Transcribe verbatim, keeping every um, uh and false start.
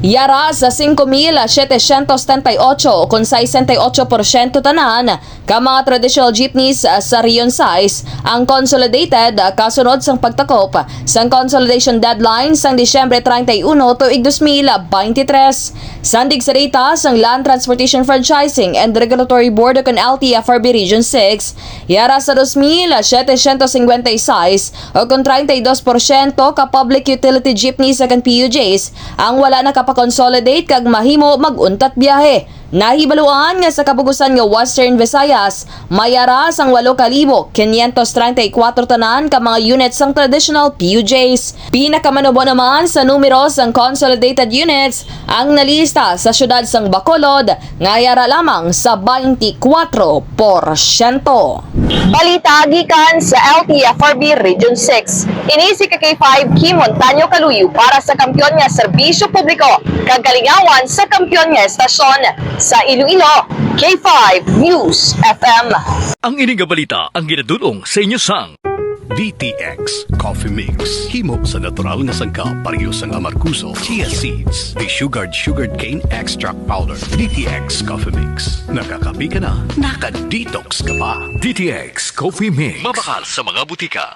Yara sa singko mil setecientos setenta y ocho, kon sesenta y ocho porsyento tanan ka mga traditional jeepneys sa Region sais ang consolidated, kasunod sang pagtakop sang consolidation deadline sang Disyembre treinta y uno tuig dos mil beintitrés. Sandig sa data sang Land Transportation Franchising and Regulatory Board o kon L T F R B Region six, yara sa dos mil setecientos cincuenta y seis o kon treinta y dos porsyento ka public utility jeepney sa kan P U Js ang wala nakapakonsolidate kag mahimo mag-untat biyahe. Nahibaluan nga sa kabugusan nga Western Visayas, may yara sang walo ka libo quinientos treinta y cuatro tanan ka mga units sang traditional P U Js. Pinakamanubo naman sa numero sang consolidated units ang nalista sa siyudad sang Bacolod, nga yara lamang sa twenty-four porsyento. Balita gikan sa L T F R B Region six. Ini si ka K five Kim Montaño Caluyo para sa kampiyon nga serbisyo publiko kag kalingawan sa kampiyon nga estasyon sa Iloilo, K five News F M. Ang ini nga balita ang ginadul-ong sa inyo sang D T X Coffee Mix. Himo sa natural nga sangkap, pareho sang amargoso, chia seeds, desugared sugarcane extract powder. D T X Coffee Mix. Nakakape ka na, naka-detox ka pa. D T X Coffee Mix. Mabakal sa mga butika.